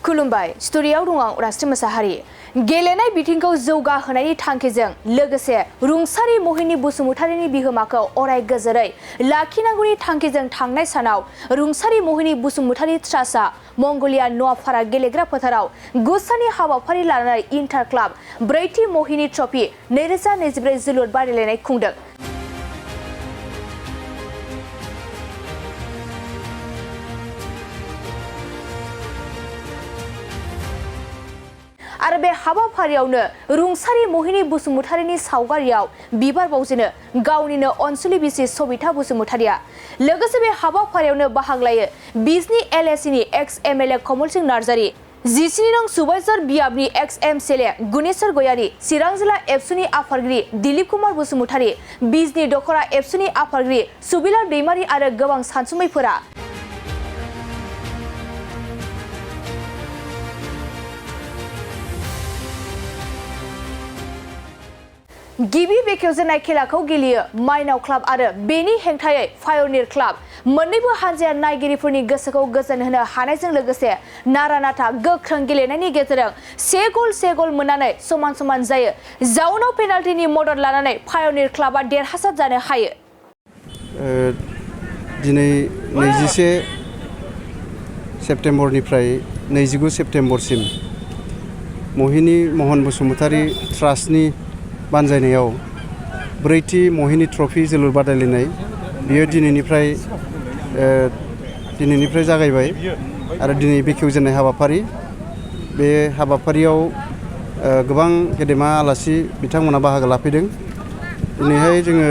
खुलुमबाय स्टुडियाव दं आं उरास्रि मोसाहारि गेलेनाय बिथिंखौ जौगाहोनायनि थांखिजों लोगोसे रुंसारि महिनी बसुमतारीनि बिहोमाखौ अराय गोजोरै लाखिनांगौनि थांखिजों थांनाय सानाव रुंसारि महिनी बसुमतारी ट्रास्टआ मंगलिया नवापारा गेलेग्रा फोथाराव गुसानि हाबाफारि लानानै इन्टार क्लाब ब्रैथि महिनी ट्रफी 2024 जोलुर बादायलायनाय खुंदों। आरो बे हाबाफारियावनो रुंसारि महिनी बसुमतारीनि सावगारियाव बिबार बावजेनो गावनिनो अनसुलि बिसि सबिता बसुमतारीया लोगोसे बे हाबाफारियावनो बाहागो लायो बिजनी एलएसीनि एक्स एमएलए कमल सिंह नार्जारी 17 नं सुबाइजार बियाबनि एक्स एमएलए गुनेश्वर गयारी चिरां जिल्ला एबसुनि आफादगिरि दिलीप कुमार बसुमतारी बिजनी दखरा एबसुनि आफादगिरि सुबिला दैमारी आरो गोबां सानसुमैफोरा गिबि बेखेवजेननाय खेलाखौ गेलेयो माइनाव क्लाब आरो बेनि हेंथायै पायनियर क्लाब मोन्नैबो हानजाया नायगिरिफोरनि गोसोखौ गोजोन होनो हानायजों लोगोसे नारा-नाथा गोख्रों गेलेनायनि गेजेरजों से गल मोननानै समान जायो जाउनाव पेनाल्टिनि मदद लानानै पायनियर क्लाबआ देरहासार जानो हायो। दिनै 21 सेप्तेम्बरनिफ्राय 29 सेप्तेम्बरसिम महिनी महन बसुमतारी ट्रास्टनि बानजायनायाव ब्रैथि महिनी ट्रफी जोलुर बादायलायनाय बियो दिनैनिफ्राय जागायबाय आरो दिनै बेखेवजेननाय हाबाफारि बे हाबाफारियाव गोबां गेदेमा आलासि बिथांमोना बाहागो लाफैदों। दिनैहाय जोङो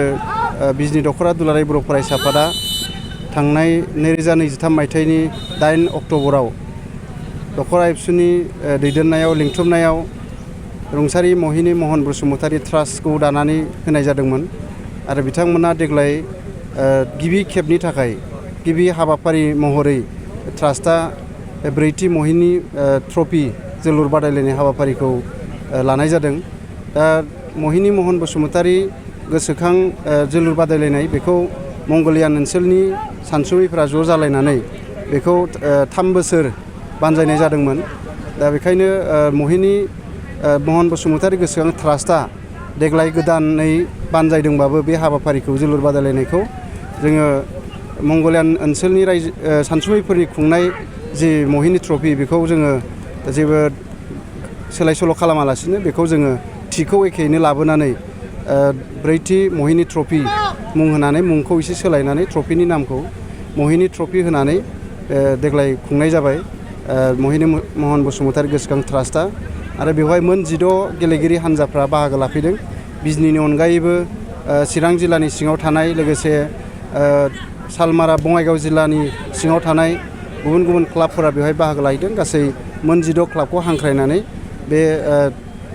बिजनी दखरा दुलाराय बर' फरायसा आफादा थांनाय 2023 मायथाइनि 8 अक्ट'बराव दखरा एबसुनि दैदेननायाव लिंथुमनायाव रुंसारि महिनी महन बसुमतारी ट्रास्टखौ दानानै होनाय जादोंमोन आरो बिथांमोना देग्लाय गिबि खेबनि थाखाय गिबि हाबाफारि महरै ट्रास्टआ ब्रैथि महिनी ट्रफी जोलुर बादायलायनाय हाबाफारिखौ लानाय जादों। दा महिनी महन बसुमतारी गोसोखां जोलुर बादायलायनाय बेखौ मंगलियान ओनसोलनि सानसुमैफोरा ज' जालायनानै बेखौ 3 बोसोर बानजायनाय जादोंमोन। दा बेखायनो महिनी महन बसुमतारी गोसोखां ट्रास्टआ देग्लाय गोदानै बानजायदोंबाबो बे हाबाफारिखौ जोलुर बादायलायनायखौ जोङो मंगलियान ओनसोलनि रायजो सानसुमैफोरनि खुंनाय जि महिनी ट्रफी बेखौ जोङो जेबो सोलाय सोल' खालामालासिनो बेखौ जोङो थिखौ एखेयैनो लाबोनानै ब्रैथि महिनी ट्रफी मुं होनानै मुंखौ एसे सोलायनानै ट्रफीनि नामखौ महिनी ट्रफी होनानै देग्लाय खुंनाय जाबाय महिनी महन बसुमतारी गोसोखां ट्रास्टआ आरो बेवहाय मोन 16 गेलेगिरि हान्जाफ्रा बाहागो लाफैदों। बिजनीनि अनगायैबो चिरां जिल्लानि सिङाव थानाय लोगोसे सालमारा बङाइगाव जिल्लानि सिङाव थानाय गुबुन क्लाबफोरा बेवहाय बाहागो लाहैदों। गासै मोन 16 क्लाबखौ हांख्रायनानै बे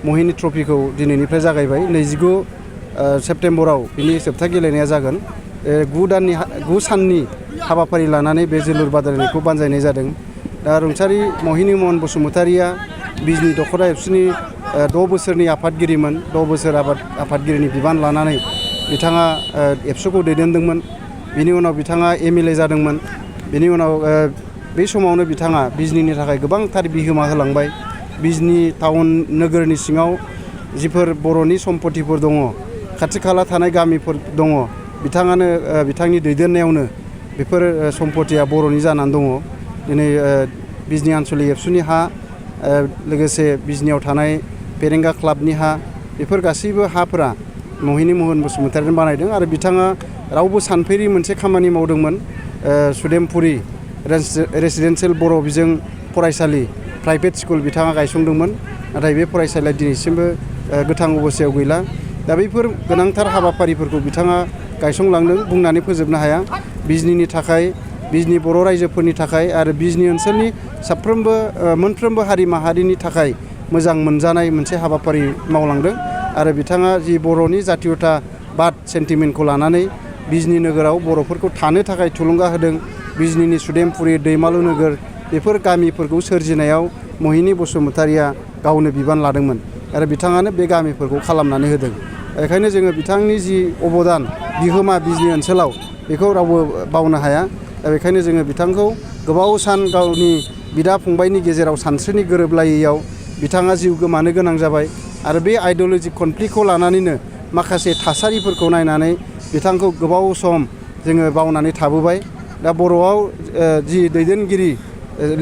महिनी ट्रफीखौ दिनैनिफ्राय जागायबाय। 29 सेप्तेम्बराव बिनि जोबथा गेलेनाया जागोन। 9 साननि हाबाफारि लानानै बे जोलुर बादायलायनायखौ बानजायनाय जादों। दा रुंसारि महिनी महन बसुमतारीया बिजनी दखरा एबसुनि 6 बोसोरनि आफादगिरिमोन। 6 बोसोर आफादगिरिनि बिबान लानानै बिथाङा एबसुखौ दैदेनदोंमोन। बिनि उनाव बिथाङा एमएलए जादोंमोन। बिनि उनाव बै समावनो बिथाङा बिजनीनि थाखाय गोबांथार बिहोमा होलांबाय। बिजनी टाउन नोगोरनि सिङाव जिफोर बर'नि सम्पतिफोर दङ, खाथि खाला थानाय गामिफोर दङ, बिथाङानो बिथांनि दैदेननायावनो बेफोर सम्पतिया बर'नि जानानै दङ। दिनै बिजनी आनसलिक एबसुनि हा लोगोसे बिजनीयाव थानाय फेरेंगा क्लाबनि हा बेफोर गासैबो हाफोरा महिनी महन बसुमतारीजों बानायदों आरो बिथाङा रावबो सानफेरि मोनसे खामानि मावदोंमोन। सुदेमपुरि रेसिडेन्सियेल बर' बिजों फरायसालि प्राइभेट स्कुल बिथाङा गायसंदोंमोन। नाथाय बे फरायसालिया दिनैसिमबो गोथां अबस्थायाव गैला। दा बैफोर गोनांथार हाबाफारिफोरखौ बिथाङा गायसंलांदों, बुंनानै फोजोबनो हाया। बिजनीनि थाखाय, बिजनी बर' रायजोफोरनि थाखाय आरो बिजनी ओनसोलनि मोनफ्रोमबो हारि माहारिनि थाखाय मोजां मोनजानाय मोनसे हाबाफारि मावलांदों आरो बिथाङा जि बर'नि जातीयताबाद सेन्टिमेन्टखौ लानानै बिजनी नोगोराव बर'फोरखौ थानो थाखाय थुलुंगा होदों। बिजनीनि सुदेमपुरि, दैमालु नोगोर बेफोर गामिफोरखौ सोरजिनायाव महिनी बसुमतारीया गावनो बिबान लादोंमोन आरो बिथाङानो बे गामिफोरखौ खालामनानै होदों। बेखायनो जोङो बिथांनि जि अबदान बिहोमा बिजनी ओनसोलाव बेखौ रावबो बावनो हाया। दा बेखायनो जोङो बिथांखौ गोबाव सान गावनि बिदा फंबायनि गेजेराव सानस्रिनि गोरोबलायैयाव बिथाङा जिउ गोमानो गोनां जाबाय आरो बे आइडिय'ल'जि कनफ्लिक्टखौ लानानैनो माखासे थासारिफोरखौ नायनानै बिथांखौ गोबाव सम जोङो बावनानै थाबोबाय। दा बर'आव जि दैदेनगिरि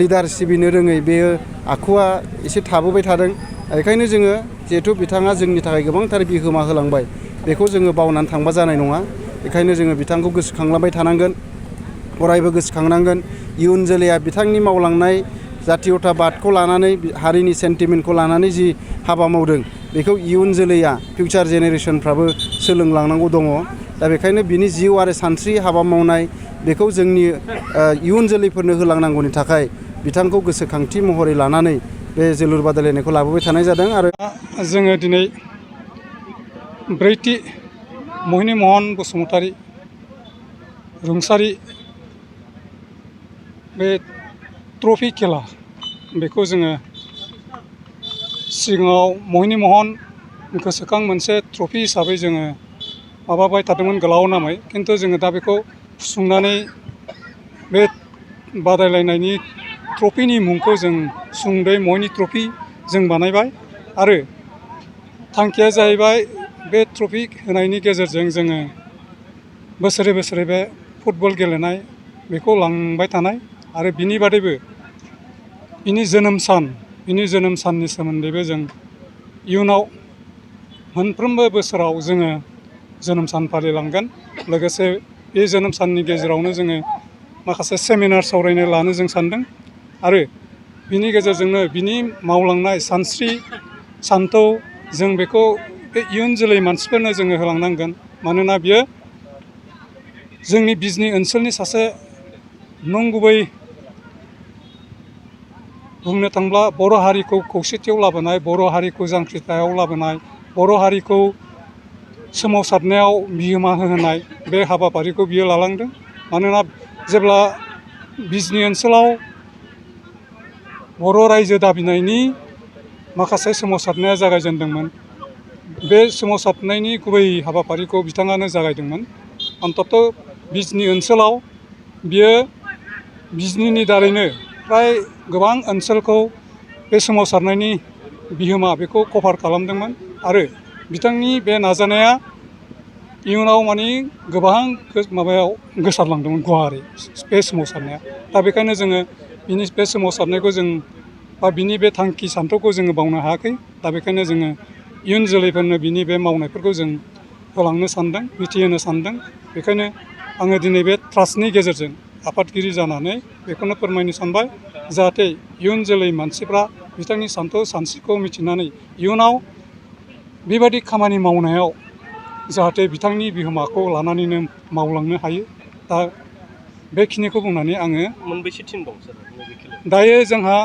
लिडार सिबिनो रोङै बेयो आखुआ एसे थाबोबाय थादों। बेखायनो जोङो जिहेथु बिथाङा जोंनि थाखाय गोबांथार बिहोमा होलांबाय बेखौ जोङो बावनानै थांबा जानाय नङा। बेखायनो जोङो बिथांखौ गोसोखांलांबाय थानांगोन, अरायबो गोसोखांनांगोन। इयुन जोलैया बिथांनि मावलांनाय जातीयताबादखौ लानानै हारिनि सेन्टिमेन्टखौ लानानै जि हाबा मावदों बेखौ इयुन जोलैया फिउचार जेनेरेसनफ्राबो सोलोंलांनांगौ दङ। दा बेखायनो बिनि जिउ आरो सानस्रि हाबा मावनाय बेखौ जोंनि इयुन जोलैफोरनो होलांनांगौनि थाखाय बिथांखौ गोसोखांथि महरै लानानै बे जोलुर बादायलायनायखौ लाबोबाय थानाय जादों। आरो जोङो दिनै ब्रैथि महिनी महन बसुमतारी रुंसारि बे ट्रफि खेला बेखौ जोङो सिगाङाव महिनी महन गोसोखां मोनसे ट्रफि हिसाबै जोङो माबाबाय थादोंमोन गोलाव नामै, खिन्थु जोङो दा बेखौ सुंनानै बे बादायलायनायनि ट्रफिनि मुंखौ जों सुंदयै महिनी ट्रफि जों बानायबाय। आरो थांखिया जाहैबाय बे ट्रफि होनायनि गेजेरजों जोङो बोसोरे बोसोरे बे फुटबल गेलेनाय बेखौ लांबाय थानाय आरो बिनि बादैबो बिनि जोनोम साननि सोमोन्दैबो जों इयुनाव मोनफ्रोमबो बोसोराव जोङो जोनोम सान फालिलांगोन। लोगोसे बे जोनोम साननि गेजेरावनो जोङो माखासे सेमिनार सावरायनो लानो जों सानदों आरो बिनि गेजेरजोंनो बिनि मावलांनाय सानस्रि सान्थौ जों बेखौ बे इयुन जोलै मानसिफोरनो जोङो होलांनांगोन। मानोना बियो जोंनि बिजनी ओनसोलनि सासे नंगुबै बुंनो थांब्ला बर' हारिखौ खौसेथियाव लाबोनाय, बर' हारिखौ जांख्रिथायाव लाबोनाय, बर' हारिखौ सोमावसारनायाव बिहोमा होहोनाय बे हाबाफारिखौ बियो लालांदों। मानोना जेब्ला बिजनी ओनसोलाव बर' रायजो दाबिनायनि माखासे सोमावसारनाया जागायजेनदोंमोन, बे सोमावसारनायनि गुबै हाबाफारिखौ बिथाङानो जागायदोंमोन। अन्ततः बिजनी ओनसोलाव बियो बिजनीनि दारैनो फ्राय गोबां ओनसोलखौ बे सोमावसारनायनि बिहोमा बेखौ कभार खालामदोंमोन आरो बिथांनि बे नाजानाया इयुनाव माने गोबां माबायाव गोसारलांदोंमोन गुवारै बे सोमावसारनाया। दा बेखायनो जोङो बिनि बे सोमावसारनायखौ जों बा बिनि बे थांखि सान्थौखौ जोङो बावनो हायाखै। दा बेखायनो जोङो इयुन जोलैफोरनो बिनि बे मावनायफोरखौ जों होलांनो सानदों, मिथिहोनो सानदों। बेखायनो आङो दिनै बे ट्रास्टनि गेजेरजों आफादगिरि जानानै बेखौनो फोरमायनो सानबाय, जाहाथे इयुन जोलै मानसिफ्रा बिथांनि सान्थौ सानस्रिखौ मिथिनानै इयुनाव बेबायदि खामानि मावनायाव जाहाथे बिथांनि बिहोमाखौ लानानैनो मावलांनो हायो। दा बेखिनिखौ बुंनानै आङो मोनबेसे टिम दं सार? दायो जोंहा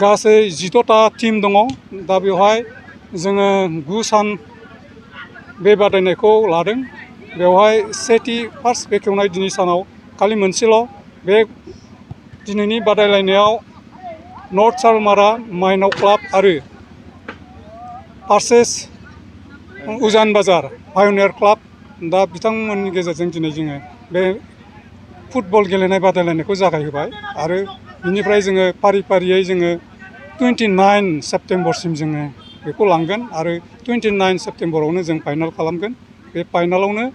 गासै 14टा टिम दङ। दा बेवहाय जोङो 9 सान बे बादायनायखौ लादों। बेवहाय फार्स्ट बेखेवनाय दिनै सानाव खालि मोनसेल' बे दिनैनि बादायलायनायाव नर्थ सालमारा माइनाव क्लाब आरो पारसेस उजान बाजार पायनियार क्लाब, दा बिथांमोननि गेजेरजों दिनै जोङो बे फुटबल गेलेनाय बादायलायनायखौ जागायहोबाय आरो बिनिफ्राय जोङो फारि फारियै जोङो 29 सेप्तेम्बरसिम जोङो बेखौ लांगोन आरो 29 सेप्तेम्बरावनो जों फाइनाल खालामगोन। बे फाइनालावनो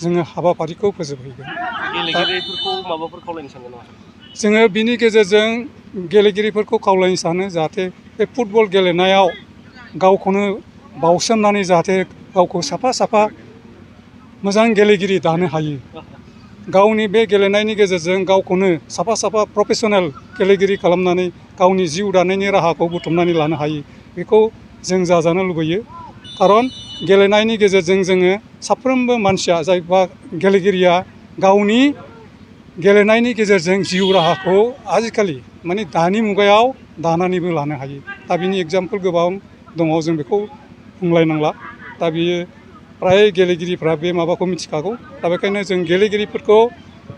जोङो हाबाफारिखौ फोजोबहैगोन। गेलेगिरिफोरखौ माबाफोर खावलायनो सानगोन नामा? जोङो बिनि गेजेरजों गेलेगिरिफोरखौ खावलायनो सानो जाहाथे बे फुटबल गेलेनायाव गावखौनो बावसोमनानै जाहाथे गावखौ साफा मोजां गेलेगिरि दानो हायो। गावनि बे गेलेनायनि गेजेरजों गावखौनो साफा प्रफेसनेल गेलेगिरि खालामनानै गावनि जिउ दानायनि राहाखौ बुथुमनानै लानो हायो, बेखौ जों जाजानो लुबैयो। खारन गेलेनायनि गेजेरजों जोङो साफ्रोमबो मानसिया जायबा गेलेगिरिया गावनि गेलेनायनि गेजेरजों जिउ राहाखौ आजिखालि माने दानि मुगायाव दानानैबो लानो हायो। दा बिनि एग्जाम्पोल गोबां दङ, जों बेखौ बुंलायनांला। दा बियो फ्राय गेलेगिरिफ्रा बे माबाखौ मिथिखागौ। दा बेखायनो जों गेलेगिरिफोरखौ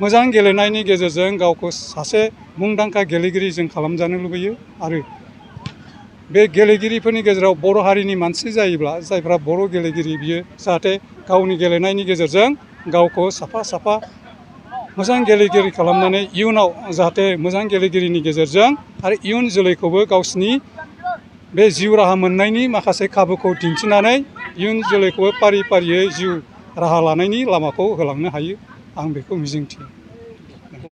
मोजां गेलेनायनि गेजेरजों गावखौ सासे मुंदांखा गेलेगिरि जों खालामजानो लुबैयो आरो बे गेलेगिरिफोरनि गेजेराव बर' हारिनि मानसि जायोब्ला जायफ्रा बर' गेलेगिरि बियो जाहाथे गावनि गेलेनायनि गेजेरजों गावखौ साफा मोजां गेलेगिरि खालामनानै इयुनाव जाहाथे मोजां गेलेगिरिनि गेजेरजों आरो इयुन जोलैखौबो गावसिनि बे जिउ राहा मोननायनि माखासे खाबुखौ दिन्थिनानै इयुन जोलैखौबो फारि फारियै जिउ राहा लानायनि लामाखौ होलांनो हायो आं बेखौ मिजिंथियो।